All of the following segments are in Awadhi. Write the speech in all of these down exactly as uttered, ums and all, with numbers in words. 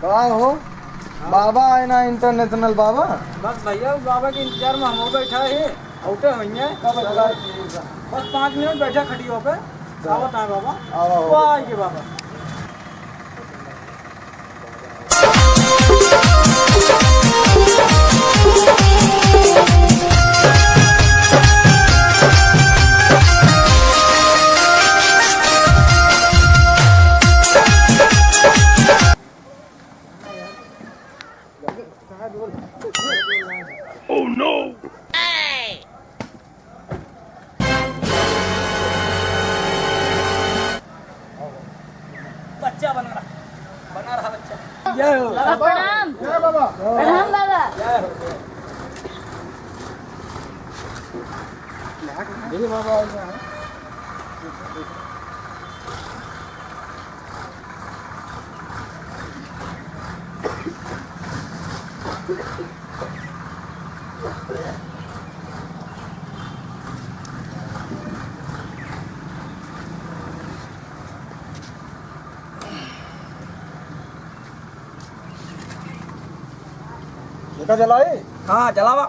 का हो? हाँ। बाबा आए ना, इंटरनेशनल बाबा। बस भैया, बाबा के इंतजार में हम बैठा है। औते होइए। कब चलो, ठीक है। बस पाँच मिनट बैठा खटियो पे। चलो। आवत है बाबा। आवा, आवा। वो आएंगे बाबा। Oh no! बच्चा बना रहा, बना रहा बच्चा। जय हो। बाबा प्रणाम। जय बाबा। प्रणाम बाबा। जय हो। देखिए बाबा, देखा जलाई? हाँ, जलावा।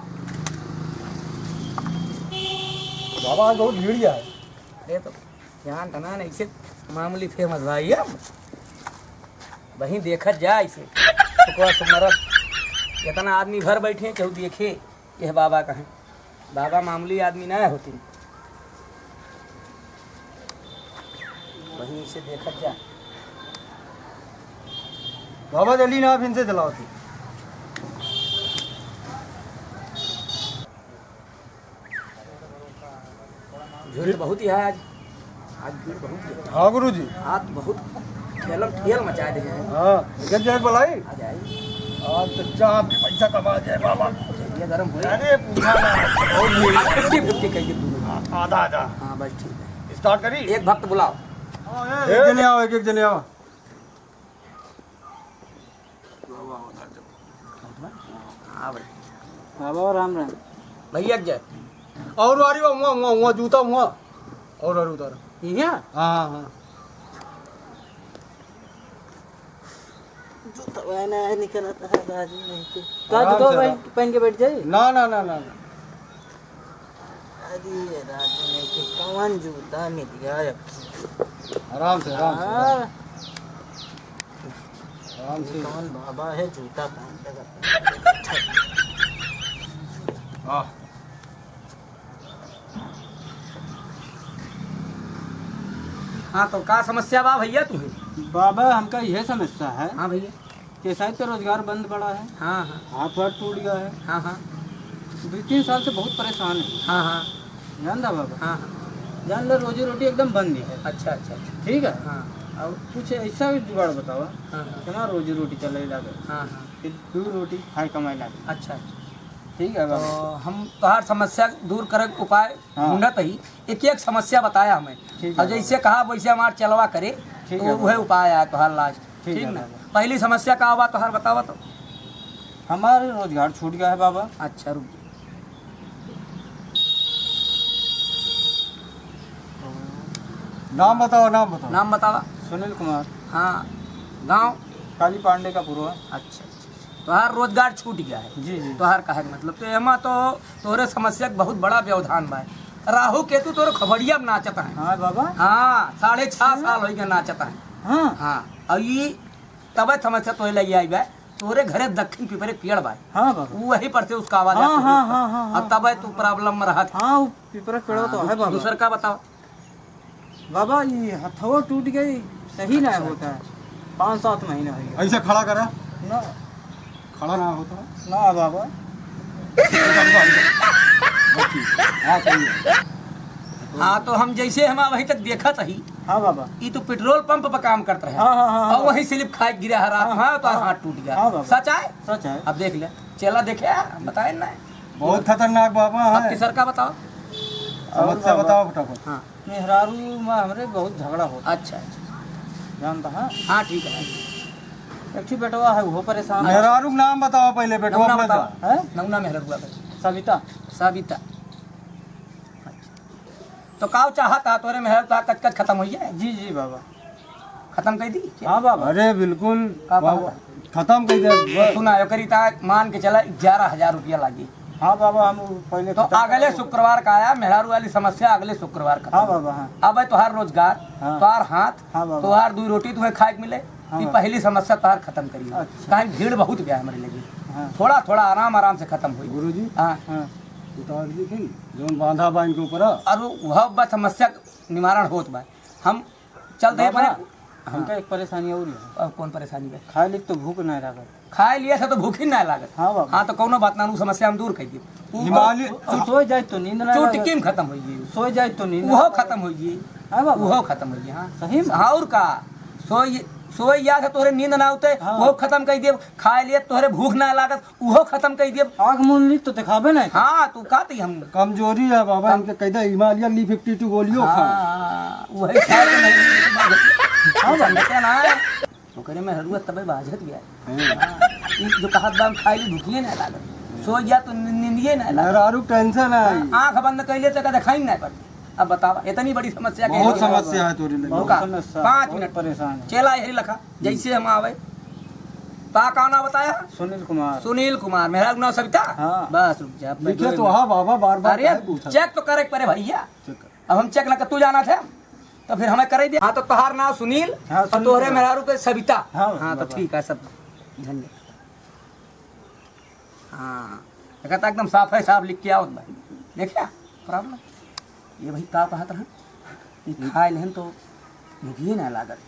बाबा, आज बहुत भीड़ है। अरे तो जान तना नहीं से मामूली फेमस भाई है। वहीं देखत जाए इसे। सुखवा सुमरत। इतना आदमी भर बैठे, केहू देखे, यह बाबा कहें। बाबा मामूली आदमी ना होती। वहीं इसे देखत जा। बाबा जल्दी ना, फिर से जलाओ तू। भीड़ तो बहुत ही है आज। आज भीड़ बहुत ही है। हाँ गुरु जी। आज बहुत ठेलम ठेल मचा दे हैं। हाँ, इधर जाए बुलाई। आ जाए। आज तो चाप के पैसा कमा जाए बाबा। ये गरम हो। अरे पूछा ना। बहुत भीड़। आज फिफ्टी फिफ्टी कहिए पूरे। हाँ, आधा आधा। हाँ बस ठीक है। स्टार्ट करी। एक भक्त बुलाओ। हाँ, एक जने आओ, एक एक जने आओ। हाँ भाई। बाबा राम राम। भैया के जय। और वारी हुआ, हुआ, हुआ, हुआ, जूता हुआ। और, और उतारो। यहाँ? हाँ, हाँ, हाँ। जूता वह ना है, निकलता है, राजी नहीं के। का आराम जूता से भाई रख। पहन के बैठ जाई? ना, ना, ना, ना, ना। अरे राजी नहीं के, कौन जूता मिल गया अब? आराम से, आराम से, आराम से। हाँ। आराम से। कौन बाबा है, जूता पहन के करता है? हाँ। हाँ, तो का समस्या बा भैया तुम्हें? बाबा, हमका यह समस्या है हाँ भैया। कि शायद तो रोजगार बंद पड़ा है। हाँ, हाँ। हाथ वाथ टूट गया है। हाँ, हाँ। दो तीन साल से बहुत परेशान है। हाँ, हाँ। जानता बाबा? हाँ, हाँ। जान ले, रोजी रोटी एकदम बंद ही है। अच्छा, अच्छा, अच्छा। ठीक है? हाँ। और कुछ ऐसा भी जुगाड़ बतावा हाँ, हाँ। कि हमारा रोजी रोटी चले लागे। हाँ, हाँ। कि दो रोटी खाए कमाए लागे। अच्छा, अच्छा। ठीक है तो बाबा। हम तोहार समस्या दूर करे के उपाय हाँ। ढूंढत ही। एक एक समस्या बताया हमें। ठीक और है जैसे बाबा। कहा वैसे हमार चलवा करे, ठीक तो है वह बाबा। उपाय आया तोहार लास्ट। ठीक ठीक है ना? बाबा। पहली समस्या का बा तोहार बतावा तो। हमारे रोजगार छूट गया है बाबा। अच्छा, रुक जा। नाम बताओ, नाम बताओ। नाम बतावा। सुनील कुमार। हाँ, गाँव? काली पांडे का पुरवा। अच्छा, अच्छा, अच्छा। तोहार रोजगार छूट गया है। जी, जी। तोहार कहे के मतलब, तो एमा तो तोरे समस्या के बहुत बड़ा व्यवधान बा। राहु केतु तोरे खोपड़िया में नाचत है। हाँ बाबा। हाँ, साढ़े छह हाँ। साल हो गए नाचत है। हाँ। हाँ, और ये तबे समस्या तोहे लगे आई बा। तोरे घरे दक्षिण पीपरे के पेड़ बा। हाँ बाबा। वही पर से उसका आवाज हाँ, आती है। हाँ, हाँ, हाँ, अब हाँ। तबे तू प्रॉब्लम में रहत। हाँ, वो पीपरे के पेड़ तो हाँ, है बाबा। दूसर का बताओ। बाबा, ये हथवा टूट गई, सही ना अच्छा, होता है। अच्छा। पाँच सात महीना हो गया। ऐसे खड़ा करा। ना। खड़ा ना होता। ना बाबा। बस ठीक। हाँ, सही है। हाँ, तो हम जैसे हम वहीं तक देखत ही। हाँ बाबा। ई तो पेट्रोल पंप पर काम करत रहे। हाँ, हाँ, हाँ, और हाँ। वहीं स्लिप खाए गिरा है रात हाँ, में, तो हाँ। हाथ टूट गया। हाँ बाबा। सच है? सच है। अब देख ले, चेला देखे, बताए ना। बहुत खतरनाक बाबा अब है। तीसर का बताओ। समस्या और बाबा। बताओ फटाफट। हाँ। मेहरारू में हमरे बहुत झगड़ा होता। अच्छा, अच्छा। जानता है? हाँ, ठीक है। एक ठो बेटवा है, वो परेशान है। मेहरारू के नाम बताओ पहले, बेटवा नमूना अपना बताओ। का। हैं? नमूना मेहरारू का। सविता। सविता। अच्छा। तो का चाहत है तोरे मेहरारू का कच कच खत्म होई है? जी, जी बाबा। खत्म कर दी? हाँ बाबा। अरे बिल्कुल का बाबा। बाबा। खतम कइ दे, बस। सुना, ओकरी ता मान के चला, ग्यारह हजार रुपया लागी। हाँ बाबा, हम उ पहिले तो खतम अगले करब। शुक्रवार का आया, मेहरारू वाली समस्या अगले शुक्रवार खतम। हाँ बाबा, हाँ। अब है तोहार रोजगार, हाँ। तोहार हाथ, हाँ बाबा। तोहार दुइ रोटी तुम्हें खाए के मिले, हाँ ई बाबा। पहली समस्या तोहार खतम करी। अच्छा। काहे भीड़ बहुत बा हमरे लगे। हाँ। थोड़ा थोड़ा आराम आराम से खतम होई। गुरुजी। हाँ। हाँ। उतार दी थी, जौन बांधा बा इनके ऊपर। और वह बस समस्या निवारण होत बा। हम चलते हैं बाबा, अपने। हमका हाँ। एक परेशानी और है। अब कौन परेशानी बा? खाए लिख तो भूख ना लागत। खाए लिए से तो भूख ही ना लागत। हाँ बाबा। हाँ, तो कौनो बात ना, उ समस्या हम दूर कर दिए। उ हिमालय उ, उ सोए जाए तो नींद ना लागत। चुटकी में खतम हो गई। सोए जाए तो नींद ना उहो लागत। खतम हो गई। हाँ बाबा। उहो खतम हो गई, हाँ। सही में? हाँ, और का? सोए, सोए या से तोहरे नींद ना आते, हाँ। उहो खतम कर दिए। खाए लिए तोहरे भूख ना लागत, उहो खतम कर दिए। आँख मूंद ली तो दिखाबे ना। हाँ, तू का ती हम कमजोरी है बाबा, कम- इनके कह दे हिमालय ली फिफ्टी टू गोलियों खा। हाँ, वही खा के नहीं। हाँ, समझते ना। ओकरे में हरुआ तबे बाझत गया। हाँ। ई जो कहत बा, हम खाई ली, भूखिए ना लागत। सो गया तो नि-, निंदिए ना लागत। मेहरारू टेंशन है। हाँ, आँख बंद कैले तो कदे खाई ना पड़ती। अब बतावा, इतनी बड़ी समस्या के बहुत समस्या है तोरी लगे। बहुत का? समस्या, पाँच बहुत मिनट। परेशान है। चेला यही लखा, जैसे हम आवे। ता का नाम बताया? सुनील कुमार। सुनील कुमार। मेहरारू नाम सविता? हाँ। बस रुक जा, अब लिखे बैठो तो ना। हाँ बाबा, बार बार अरे, काहे पूछा? चेक तो करे के पड़े भैया। चेक कर। अब हम चेक ना कर, तू जाना थे, तो फिर हमें करे दे। हाँ, तो तोहार नाम सुनील हाँ, और सुनील तोहरे कुमार। मेहरारू के सविता। हाँ, हाँ, तो बाबा। ठीक है, सब धन्यवाद। हाँ, देखा था एकदम साफ है, साफ लिख के आवत बा। देखा प्रॉब्लम? ये भाई का कहत रहन कि खाए लेहन तो भूखिए ना लागत।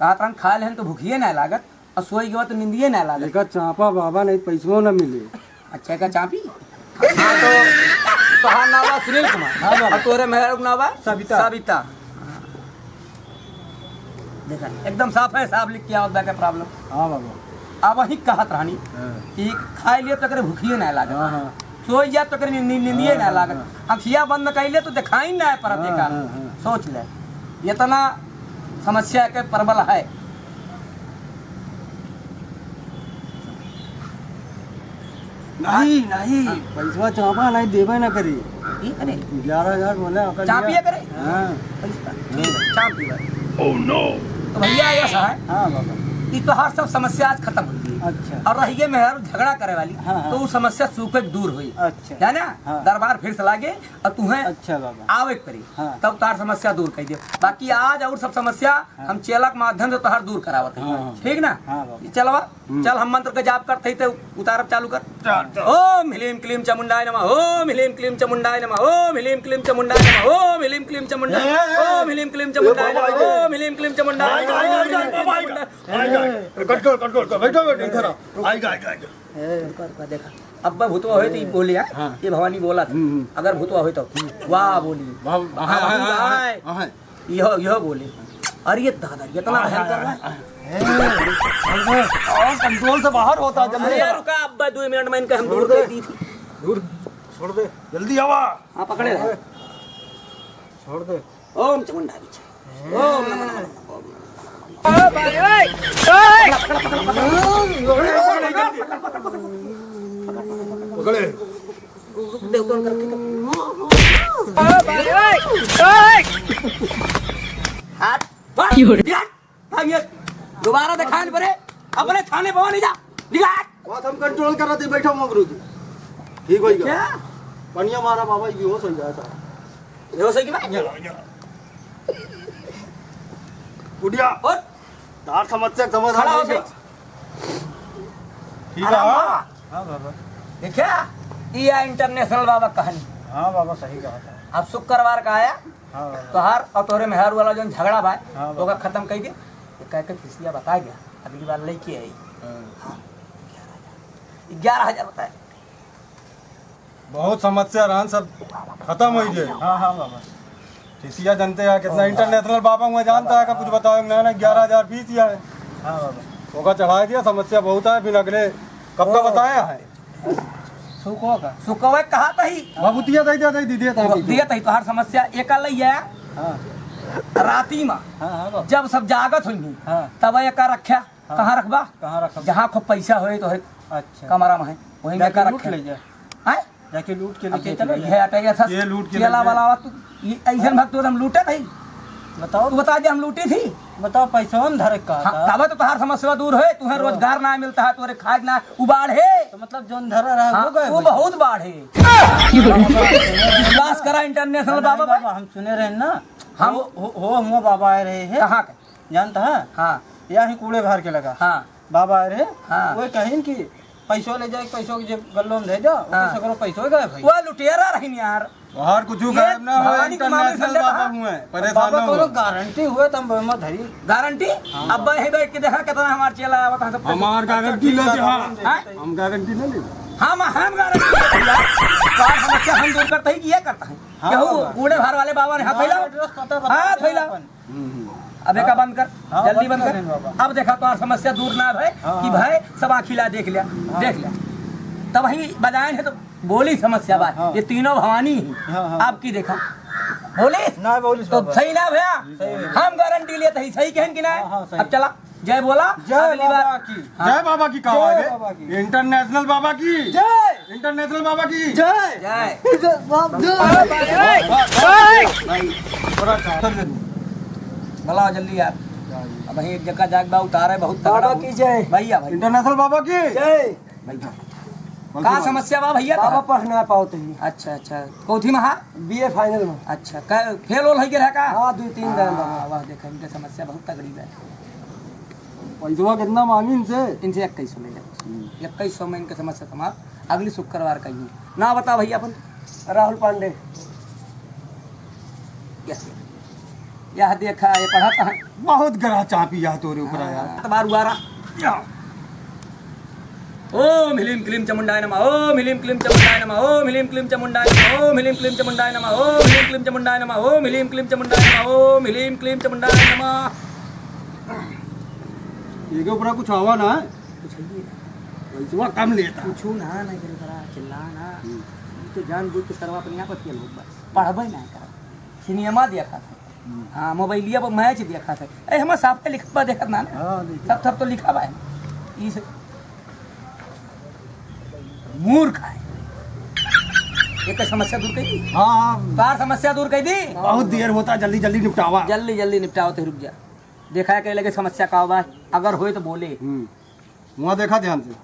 कहत रहन खाए लेहन तो भूखिए ना लागत, और सोई गवा तो निंदिए ना लागत। एकर चापा बाबा, नहीं पैसो ना मिले। अच्छा, एकर चापी? हाँ, तो तोहार नाम बा सुनील कुमार। हाँ, बाबा। और तोहरे मेहरारू के नाम बा? सविता। सविता। देखा, एकदम साफ है, साफ लिख के आवत बा के प्रॉब्लम। हाँ, बाबा। अब वही कहत रहनी हाँ। कि खाए लिए तो एकरे भूखिए ना लागत। हाँ, हाँ। सोई जा तो एकरे नी-, नी-, निंदिए हाँ, ना हाँ, लागत। हाँ। अखिया बंद कइले तो दिखाई ना पड़त हाँ, एका। हाँ, हाँ। सोच ले, इतना समस्या के प्रबल है। नहीं, नहीं, हाँ। पैसवा चापा नहीं देबे ना करी। ई करे? ग्यारह हजार बोले, ओकर चाप लिया। ये करे? हाँ। पैसा। हाँ। ठीक है, चाप दिया। Oh no! तो भैया, ऐसा है हाँ, बाबा। कि तोहार सब समस्या आज खत्म हो गई। अच्छा। और रह गए मेहरारू झगड़ा करे वाली, हाँ, हाँ। तो वो समस्या सूखे के दूर हुई। अच्छा। है ना? हाँ। दरबार फिर से लागे और तुम्हें अच्छा, बाबा। आवे के पड़ी। हाँ। तब तोहार समस्या दूर कर दे। बाकी आज और सब समस्या हाँ। हम चेला के माध्यम से तोहार दूर करावत है। हाँ, हाँ। ठीक ना? हाँ, बाबा। ये चलवा। हम्म। चल, हम मंत्र के जाप करत हई, ते उतारब चालू कर। चल, चल। ओम ह्लीं क्लीं चामुंडाय नमः, ओम ह्लीं क्लीं चामुंडाय नमः, ओम ह्लीं क्लीं चामुंडाय नमः, ओम ह्लीं क्लीं चामुंडाय, ए, ए, ए। ओम ह्लीं क्लीं ए, चामुंडाय बाबा, नमः, ए। ओम ह्लीं क्लीं चामुंडाय आएगा, नमः, आएगा, ओम आएगा, ह्लीं बाबा, क्लीं आएगा। चामुंडाय। आएगा। ए, control, control कर, बैठो, बैठो, इधर आओ। आएगा, आएगा, आएगा। ए, रुका, रुका, देखा। अब भूतवा होई तो ई बोली, हाँ? हाँ। ये भवानी बोला था। हम्म, हम्म। अगर भूतवा होई तो, हम्म। वाह बोली। वाह, हाँ, अब हाँ, हम हाँ, हाँ, गाए। हाँ, हाँ। यह, यह बोले, "अरे ये दादा, ये इतना आय, भयंकर आय, है।" आय, आय। ए, छोड़ दे। और control से बाहर होता, जल्दी अरे कर। रुका, अब्बा, दो मिनट में इनका हम छोड़ दूर दे। कर दी थी। दूर, छोड़ दे। जल्दी आवा। हाँ, पकड़े रहे। छोड़ दे। ओम चामुंडा पीछे। ओम नमः नमः नमः, ओम नमः नमः। पकड़े। देवतन करके तो। हाथ, हाथ, भाग ये। दोबारा दिखाई नहीं पड़े, अपने थाने पर नहीं जा। निकाल। बात हम control कर रहे थे, बैठो मगरू जी। ठीक होई गया। क्या? पनिया मारा बाबा, ये बेहोश हो गया था। बेहोश है कि नहीं? उठिया। उठ। तार समस्या समाधान खड़ा हो हो गया। ठीक है, आराम हाँ। बाबा। हाँ बाबा। देखा, ये international बाबा कहानी। हाँ बाबा, सही कहा था। अब शुक्रवार का आया, हाँ बाबा। तोहार और तोहरे मेहरारू वाला जौन झगड़ा बा, हाँ बाबा। ओका खत्म कर दे। ये कह के फीसिया बता गया, अगली बार लेके आई। हाँ। हाँ, ग्यारह हजार। ग्यारह हजार बताए। बहुत समस्या रहन, सब खत्म हो गए। हाँ, हाँ बाबा। फीसिया जानते हैं कितना, international बाबा हुआ जानता है, का कुछ बताओ ना, ना, ग्यारह हजार फीसिया है। हाँ बाबा। ओका चढ़ा दिया, समस्या बहुत है, फिर अगले कब का ओ। बताया है? सुखवा का। सुखवा कहा था ही। भभूतिया दे दिया, दे दिया था वो अभी। दिया था ही, तोहार समस्या एक अलग है। हाँ। राती में हाँ, हाँ बाबा। जब सब जागत होंगी, हाँ। तब एक रखा। हाँ। कहाँ रखबा? कहाँ रखब? जहाँ खूब पैसा होए तो है अच्छा। कमरा में है, वहीं में जाके का लूट रखे। ले जा। हैं? जाके लूट के अब लेके देखो, चला ये जा। हटे गया था। ये लूट के चला लेके वाला तू, ये ऐसन भक्त तो हम लूटे नहीं। बताओ। तू बता दे, हम लूटी थी। बताओ, पैसवा हम धरे का हाँ, था? तब तो तोहार समस्या दूर होए, तुहे हाँ। रोजगार ना मिलता है, तोरे खाए ना उबाढ़े। तो मतलब, जोन धरा रहा, हाँ, वो गए वो भाई? बहुत बाढ़े। विश्वास करा इंटरनेशनल नहीं बाबा बाबा, पर। हम सुने रहे ना, हम हो, हो, हो, हुआ बाबा आए रहे हैं। कहाँ के? जानता है? हाँ। यहाँ ही कूड़े भर के लगा। हाँ। बाबा आए रहे, हाँ। वो कहिन कि पैसो ले जाए, पैसो के जेब गल्लो में दे दो, ओके हाँ। सगरो पैसो गए भाई। वो लुटेरा रहिन यार। तोहार कुछ ये गायब ना हो, भवानी के मामले इंटरनेशनल समझा बाबा था? हुए, परेशान बाबा ना कोनो हो। गारंटी हुए तो हम मत धरी। गारंटी? हाँ। अब भाई बैठ के देखा कितना हमार चेला आवत है सब। हमार गारंटी ले दे, हाँ। हाँ? हम गारंटी ना ले। हम, हम गारंटी ले यार। का समस्या हम दूर करते ही कि ये करता है? हाँ, केहू बाबा। कूड़े भर वाले बाबा ने हाथ हाँ, फैलाओ। एड्रेस पता बता हाँ, दे फैलाओ। अपन। हम्म, हम्म। अब एका हाँ। बंद कर, हाँ, जल्दी बंद बंद कर कर। देन बाबा। अब देखा तोहार समस्या दूर ना भय हाँ, कि हाँ। भय सब आँखी ला देख लिया, हाँ। देख लिया। तब वही बजाए है तो बोली समस्या हाँ, बात, हाँ। ये तीनों भवानी ही। हाँ, हाँ। आपकी देखा। बोली? ना बोली तो बाबा। सही ना भया? सही है। हम गारंटी लेते ही, सही कहन कि ना? हाँ, हाँ, सही। अब चला, जय बोला, जय अगली बार। बाबा की। हाँ। जय बाबा की कहा जय है? बाबा की। इंटरनेशनल बाबा की। जय। इंटरनेशनल बाबा की। जय। जय। जय। भाई, थोड़ा सा। बुलाओ जल्दी यार। अब वहीं एक जगह जाग बा उतारे बहुत तगड़ा बाबा हूँ। की जय। भैया भाई। इंटरनेशनल बाबा की। जय। भैया। बोल का दो। समस्या बा भैया बाबा तोहार? पढ़ ना पावत ही। अच्छा, अच्छा। कौथी में हा? बीए फाइनल में। अच्छा, का फेल ओल है गिरा का? हाँ, दो तीन दान हाँ, बाबा। वाह, देखा, इनके समस्या बहुत तगड़ी बा। पैसवा कितना मांगी इनसे? इनसे इक्कीस सौ ले ले। हम्म। इक्कीस सौ में इनके समस्या समाप्त। अगली शुक्रवार का ही। ना बता भैया अपन। राहुल पांडे। यह, यह देखा, ये पढ़ा कहाँ? बहुत गरा चापी यह तोरे ऊपर आया। हाँ, तो बार उबारा। या। ओम ह्लीं क्लीं चामुंडाय नमः, ओम ह्लीं क्लीं चामुंडाय नमः, ओम ह्लीं क्लीं चामुंडाय नमः, ओम ह्लीं क्लीं चामुंडाय नमः, ओम ह्लीं क्लीं चामुंडाय नमः, ओम ह्लीं क्लीं चामुंडाय नमः, ओम ह्लीं क्लीं चामुंडाय नमः। एके ऊपरा कुछ आवा ना है? कुछ है ही ना। पैसवा कम लेता। कुछ ना, ना करे करा, चिल्ला ना। हम्म। ये तो जानबूझ के सरवा अपने आप अथिया लोग बा। पढ़बे ना करा। सिनेमा देखा था। हम्म। हाँ, मोबाइलिया पर मैच देखा था। अरे, हमार साफ के लिखत बा, देखत ना ना। हाँ, लिखत। सब, सब तो लिखा बा। ई से मूर्ख है। एक समस्या दूर कर दी। हाँ, हाँ। तार समस्या दूर कर दी। बहुत देर होता, जल्दी, जल्दी निपटावा। जल्दी, जल्दी निपटावा, तो रुक जा। देखा है, कहे लगे समस्या का बा, अगर होए तो बोले। हम्म। वहाँ देखा ध्यान से।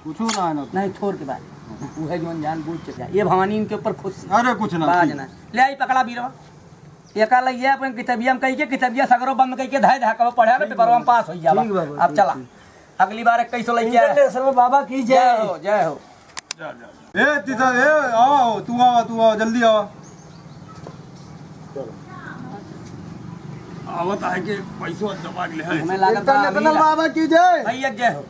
कुछ ना है ना। नहीं, थोर के बाद। वो है जौन जान बूझ के जाए। ये भवानी इनके ऊपर खुश है। अरे, कुछ ना, बाज ठीक। ना। ले आई, पकड़ा बीरवा। एका लइया अपन किताबिया में कही के, किताबिया सगरो बंद कही के, धाय धाकवा पढ़े, ठीक पेपरवा में बा। पास हो जावा। ठीक बा, अब ठीक, चला। ठीक। अगली बार इक्कीस सौ लइके आए। इंटरनेशनल बाबा की जय। जय हो, जय हो। जा, जा। ए, तीता, ए, आवा हो, तू आवा, तू आवा, जल्दी आवा। आवत है कि पैसो जमा के ले है। हमें लागत बा इंटरनेशनल अमीर है। बाबा की जय। भैया जय हो।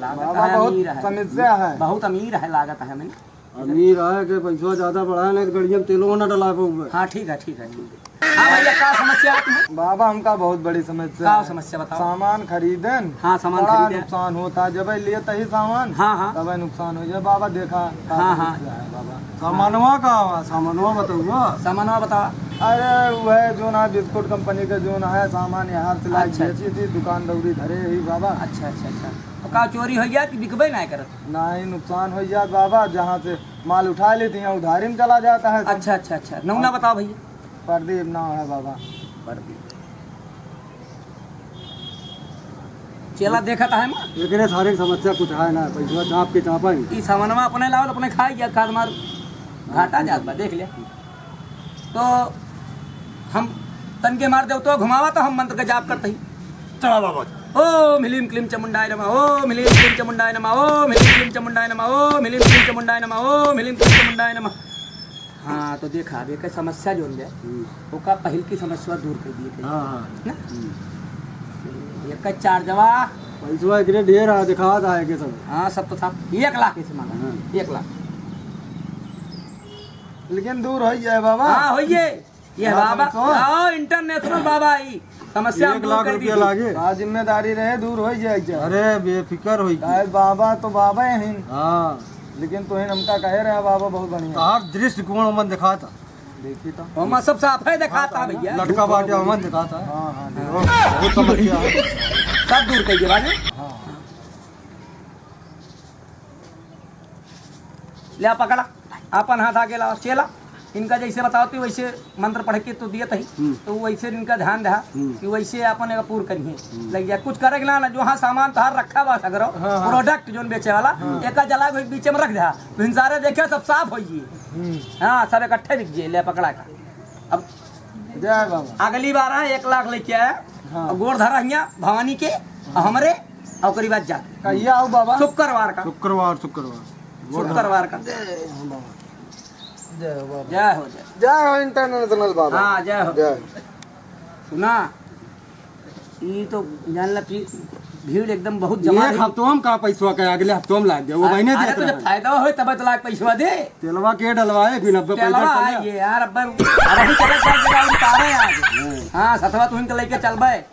लागत बाबा है बहुत अमीर है। समस्या है। बहुत अमीर है लागत है हमें। अमीर है कि पैसो ज्यादा बढ़ाए, नहीं तो गड़िया में तेलो ना डला पाऊंगा। हाँ, ठीक है, ठीक है, ठीक है। हाँ भैया, का समस्या है तुम्हें? बाबा, हमका बहुत बड़ी समस्या का है। समस्या बताओ? सामान खरीदन, हाँ, सामान बड़ा खरीदे। नुकसान होता है। जब लिए तही सामान, हाँ, हाँ। तब नुकसान हो जाए। बाबा, देखा, का हाँ, हाँ। समस्या है बाबा? सामानवा का आवा? सामानवा बताओ। सामानवा बता। अरे, वह जो ना बिस्कुट कंपनी का जो ना है सामान, यहाँ से ला अच्छा, बेची थी, दुकान दौरी धरे ही बाबा। अच्छा, अच्छा, अच्छा। तो का चोरी हो गया कि बिकबे ना करत? नहीं, नुकसान हो जात बाबा, जहाँ से माल उठा लेती हैं, उधारी में चला जाता है सब। अच्छा, अच्छा, अच्छा। नौना बताओ भैया। प्रदीप नाम है बाबा। प्रदीप। चेला देखत है माँ। एकरे सारे समस्या कुछ है ना, पैसवा चाप के चापा ही। ई सामानवा अपने लावत, अपने खाई गया, खाद मार घाटा जात बा, देख ले। तो हम तन के मार देव तो घुमावा तो हम मंत्र का जाप करते ही। चला बाबा। ओम ह्लीं क्लीं चामुंडाय नमः, ओम ह्लीं क्लीं चामुंडाय नमः, ओम ह्लीं क्लीं चामुंडाय नमः, ओम ह्लीं क्लीं चामुंडाय नमः, ओम ह्लीं क्लीं चामुंडाय नमः। हाँ, तो देखा, अब एक समस्या जोन बे, हम्म। ओका पहिल की समस्या दूर कर दिए थे। हाँ, हाँ। ना? हम्म। एक चार्जवा। पैसवा एकरे ढेर आ, दिखावत आए के सब। हाँ, सब तो था। एक लाख इसे मांगा। हाँ। एक लाख। लेकिन दूर हो जाए बाबा। हाँ, होइए। ये बात बाबा, सुन। आओ, इंटरनेशनल बाबा आई। समस्या हम एक दूर लाख कर दी रुपया थी। लागे। हाँ, जिम्मेदारी रहे, दूर हो जाए जा। अरे, बेफिकर होई की। काहे बाबा तो बाबा ही हैं। हाँ। लेकिन तोहिन हमका कहे रहे, बाबा बहुत बढ़िया। तोहार दृष्टिकोण हमन दिखाता। देखी तो। ओमा सब साफ है, दिखाता भैया। लटका बाटे हमन दिखाता। हाँ, हाँ, देखो। बहुत समस्या है। सब दूर कर दिया बाबा। हाँ। ले आ पकड़ा, अपन हाथ आगे लाओ, चेला। इनका जैसे बताओ तो वैसे मंत्र पढ़ के तो दिए तही, हम्म। तो वैसे इनका ध्यान रहा हम्म। कि वैसे अपन एगो पूर करिए। हम्म। लग जाए कुछ करे के ना, ना, जो हाँ सामान तोहार रखा बा सगरो, हाँ, हाँ। प्रोडक्ट जोन बेचे वाला, हाँ। एका जला के बीच में रख दे, भिनसारे देखे सब साफ हो जी। हम्म। हाँ, सब इकट्ठे बिक जाए, ले पकड़ा का। अब जय बाबा। अगली बार हाँ एक लाख लेके आया, हाँ। और गोड़ धरा हियाँ भवानी के, और हमरे, और ओकरी बाद जा। कहिया आओ बाबा? शुक्रवार का। शुक्रवार, शुक्रवार। शुक्रवार का। जय हो बाबा। जय हो बाबा। जय हो, जय। जय हो इंटरनेशनल बाबा। हाँ, जय हो। जय। सुना, ई तो जान ला कि भीड़ एकदम बहुत जमा एक रही। हफ्तों में का पैसवा का अगले हफ्तों में लाग गया, वो आ-, महीने अरे देत तो जब रहे। फायदा होए तब तो लाग पैसवा दे। तेलवा के डलवाए, फिर अब पैसा तेलवा चले। आए ये यार, अब अब अभी चलत जाए जरा उतारे आज। हाँ। हाँ, सतवा तुहिन के लेके चलबे।